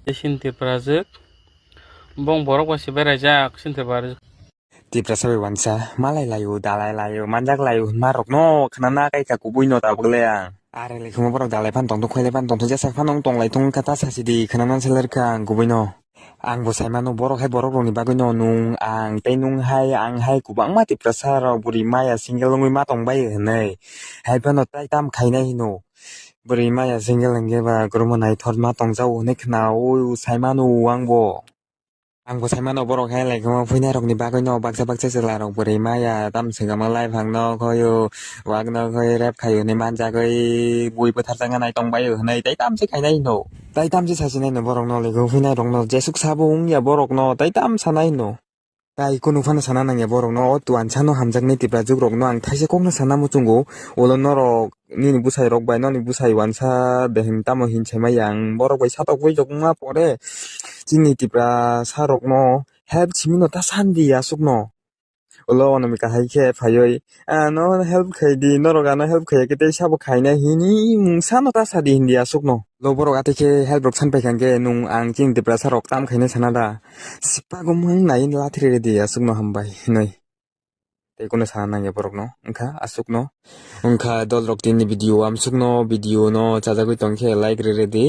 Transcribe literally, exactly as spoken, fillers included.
Chini Tiprajwk. Bong borok bai se beraijak chini Tiprajwk. Tiprasa bai wansa malai laio, dalai laio, manjak laio hwnma rokno khwnana kai kha kubui no tabuk le ang. Are le khuma borok dalai phan tongthok, khailai phan tongthok, jesa phano wng tonglai thung kha ta sasi di khwnana seler kha ang kubui no. Ang bo sai mano borok hai borok rokni bagwi no nung ang tei nung hai ang hai kwbangma Tiprasa rok bwrwi maya single wngwi ma tong bai hwnwi. Hai phano tai tam khainai hino. Bwrwi maya single hwnkhe ba kwrwngma naithok ma tong jao hwnwi khna o sai mano ang bo. Ang bo sai mano borok hai lai kwma phuinai rokni bagwi no baksa baksa chwla rok bwrwi maya tam swngama lai phang no khoyo wak no khoi rep khayo hwnwi manjagwi bui bwtharjakna nai tong baio hwnwi tai tam se khainai hino. Tai tam se sasinai no borok no lego phuinai rok no jesuk sabo wngya borok no tai tam sanai hino. Tai kunu phano sana nangya borok no o tuansa no hamjaknai Tiprajwk rok no ang thaisa kok no sana muchungo ulo norok nini bwsai rok bai noni bwsai wansa de hin tamo hin sai maya ang borok bai satok bai jokma pore chini Tiprasa rok no help simi no ta sandi aswk no. Ulo Anamika hai khe phaiwi, "Ah, no help khai di, norok ano help khaiya khe tei sabo khaina hini mungsa no ta sadi," hindi aswk no. Lo borok atwi khe help rok san paikha hwnkhe nung ang chini Tiprasa rok tam khaina sana da. Sipagomung nai lathri redi aswk no hambai hinwi. Tei kono sana nangya borok no wngkha aswk no. Wngkha dol rok tini video amswk no, video no chajagwi tongkhe like redi.